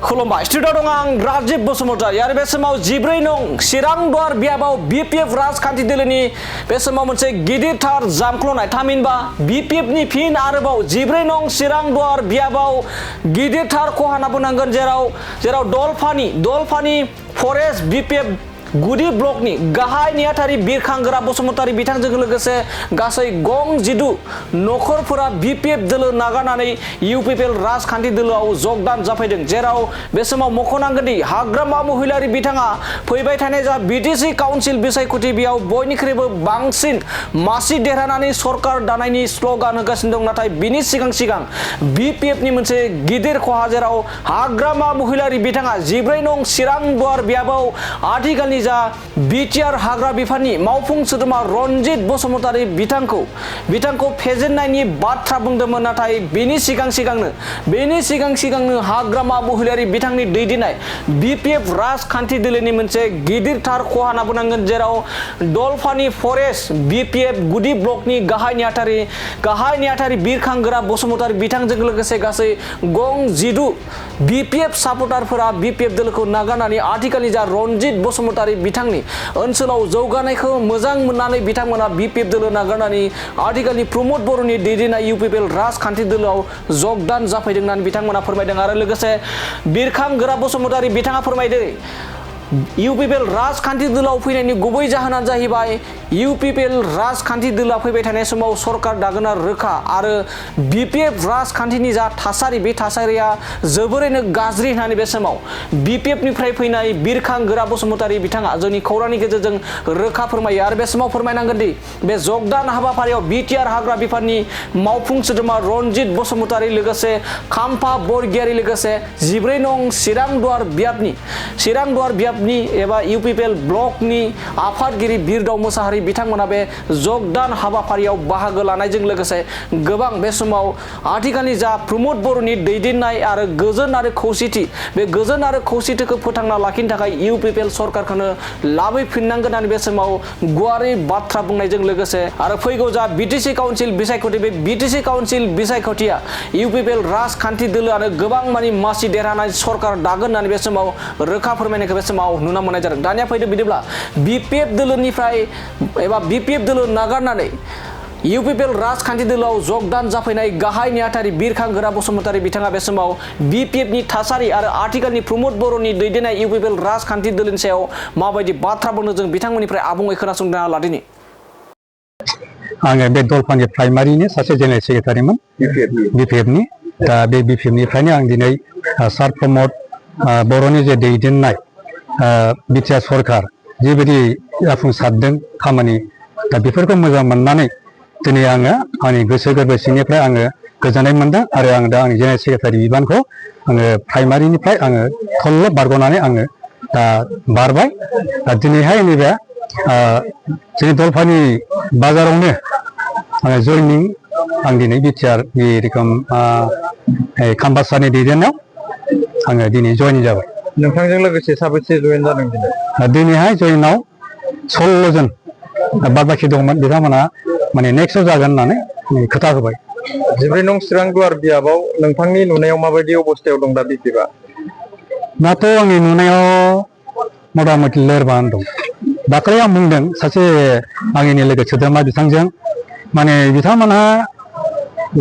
खुलुमबाय स्टुडिअ दं आं राजीव बसुमतारी आरो बे समाव 14 नं चिरांदुवार बियाबाव बिपिएफ राजखान्थि दोलोनि बे समाव मोनसे गिदिरथार जामख्ल'नाय थामहिनबा बिपिएफनि फिन आरोबाव 14 नं चिरांदुवार बियाबाव गिदिरथार खहा होनना बुंनांगोन जेराव दलफानि फरेस्ट बिपिएफ गुदि ब्लकनि गाहाय नेहाथारि बिरखांगोरा बसुमतारी बिथांजों लोगोसे गासै गं 12 नखरफोरा बिपिएफ दोलो नागारनानै इउपिपिएल राजखान्थि दोलोआव जगदान जाफैदों जेराव बे समाव मख'नांगोन दि हाग्रामा महिलारि बिथाङा फैबाय थानाय जा बिटिसि काउन्सिल बिसायख'थि बेयाव बयनिख्रुइबो बांसिन मासि देरहानानै सरकार दानायनि स्ल'गान होगासिनो दं नाथाय बिनि सिगां बिपिएफनि मोनसे गिदिर खहा जेराव हाग्रामा महिलारि बिथाङा 14 नं चिरांदुवार बियाबाव आथिखालनि जा बिटिआर हाग्रा बिफाननि मावफुं सोद्रोमा रनजित बसुमतारी बिथांखौ फेजेननायनि बाथ्रा बुंदोंमोन नाथाय बेनि सिगां हाग्रामा महिलारि बिथांनि दैदेननाय बिपिएफ राजखान्थि दोलोनि मोनसे गिदिरथार खहा होनना बुंनांगोन जेराव दलफानि फरेस्ट बिपिएफ गुदि ब्लकनि गाहाय नेहाथारि बिरखांगोरा बसुमतारी बिथांजों लोगोसे गासै गं 12 बिपिएफ सापर्टारफोरा बिपिएफ दोलोखौ नागारनानै आथिखालनि जा रनजित बसुमतारी बिथांनि ओनसोलाव जौगानायखौ मोजां मोननानै बिथांमोना बिपिएफ दोलो नागारनानै आथिखालनि प्रमद बर'नि दैदेननाय इउपिपिएल राजखान्थि दोलोआव जगदान जाफैदों होननानै बिथांमोना फोरमायदों आरो लोगोसे बिरखांगोरा बसुमतारी बिथाङा फोरमायदों इउपिपिएल राजखान्थि दोलोआव फैनायनि गुबै जाहोनानो जाहैबाय इउपिपिएल राजखान्थि दोलोआ फैबाय थानाय समाव सरकार दागोना रोखा आरो बिपिएफ राजखान्थिनि जा थासारि बे थासारिया जोबोरैनो गाज्रि होननानै बे समाव बिपिएफनिफ्राय फैनाय बिरखांगोरा बसुमतारी बिथाङा जोंनि खौरांनि गेजेरजों रोखा फोरमायो आरो बे समाव फोरमायनांगोन दि बे जगदान हाबाफारियाव बिटिआर हाग्रा बिफाननि मावफुं सोद्रोमा रनजित बसुमतारी लोगोसे खाम्फा बरगयारी लोगोसे 14 नं चिरांदुवार बियाबनि एबा इउपिपिएल ब्लकनि आफादगिरि बिरदाव मोसाहारि बिथांमोना बे जगदान हाबाफारियाव बाहागो लानायजों लोगोसे गोबां बे समाव आथिखालनि जा प्रमद बर'नि दैदेननाय आरो गोजोन आरो खौसेथि बे गोजोन आरो खौसेथिखौ फोथांना लाखिनो थाखाय इउपिपिएल सरकारखौनो लाबोफिननांगोन होननानै बे समाव गुवारै बाथ्रा बुंनायजों लोगोसे आरो फैगौ जा बिटिसि काउन्सिल बिसायख'थि बे बिटिसि काउन्सिल बिसायख'थिया इउपिपिएल राजखान्थि दोलोआनो गोबां मानि मासि देरहानाय सरकार दागोन होननानै बे समाव रोखा फोरमायनायखौ बे समाव नुनो मोननाय जादों दानिया फैदो बिदिब्ला बिपिएफ दोलोनिफ्राय एबा बिपिएफ दोलो नागारनानै इउपिपिएल राजखान्थि दोलोआव जगदान जाफैनाय गाहाय नेहाथारि बिरखांगोरा बसुमतारी बिथाङा बे समाव बिपिएफनि थासारि आरो आथिखालनि प्रमद बर'नि दैदेननाय इउपिपिएल राजखान्थि दोलोनि सायाव माबायदि बाथ्रा बुंनो जों बिथांमोननिफ्राय आबुङै खोनासंना लादिनि आङो बे दलफानि प्राइमारिनि सासे जेनेरेल सेक्रेटारिमोन बिपिएफनि दा बे बिपिएफनिफ्रायनो आं दिनै सार प्रमद बर'नि जे दैदेननाय बिटिआर सरकार जिबायदि जाफुंसारदों खामानि दा बेफोरखौ मोजां मोननानै दिनै आङो आंनि गोसो गोरबो सिंनिफ्राय आङो गोजोननाय मोनदों आरो आं दा आंनि जेनेरेल सेक्रेटारि बिबानखौ आङो प्राइमारिनिफ्राय आङो थल्ल' बारग'नानै आङो दा बारबाय दा दिनैहाय नैबे जोंनि दलफानि बाजारावनो आङो जयनिं आं दिनै बिटिआर बे रोखोम खाम्फा सारनि दैदेननायाव आङो दिनै जयनिं जाबाय नोंथांजों लोगोसे साबेसे जयेन जादों दिनैहाय जयेनाव 16 जन बाद बाखि दंमोन बिथांमोना माने नेक्स्टआव जागोन होननानै खोथा होबाय 14 नं चिरांदुवार बियाबाव नोंथांनि नुनायाव माबायदि अबस्थायाव दं दा बिपिएफआ दाथ' आंनि नुनायाव मथा मथि लोरबां दं दाख्लै आं बुंदों सासे आंनि लोगो सोद्रोमा बिथांजों माने बिथांमोनहा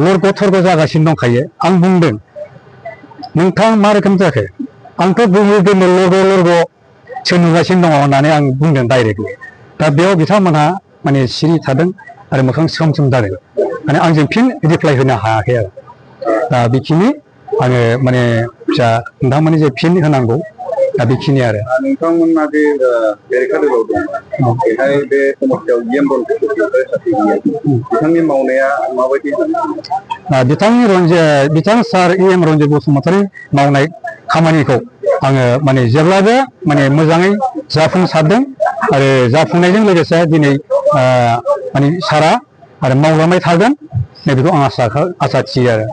लरग' थरग' जागासिनो दंखायो आं बुंदों नोंथां मा रोखोम जाखो आंथ' बुंदों लरग' नुगासिनो दङ होननानै आं बुंदों डाइरेक्टलि दा बेयाव बिथांमोनहा माने सिरि थादों आरो मोखां सोम जादों माने आंजों फिन रिप्लाइ होनो हायाखै आरो दा बेखिनि आङो माने फिसा नोंथांमोननि जे फिन होनांगौ दा बेखिनि आरो नोंथांमोना जे बेरेखा दोलोआव दं बेहाय बे समस्यायाव बिथांनि मावनाया माबायदि बिथां सार एम रनजित बसुमतारी मावनाय खामानिखौ आङो माने जेब्लाबो माने मोजाङै जाफुंसारदों आरो जाफुंनायजों लोगोसे दिनै माने सारा आरो मावलांबाय थागोन नैबेखौ आं आसा थियो आरो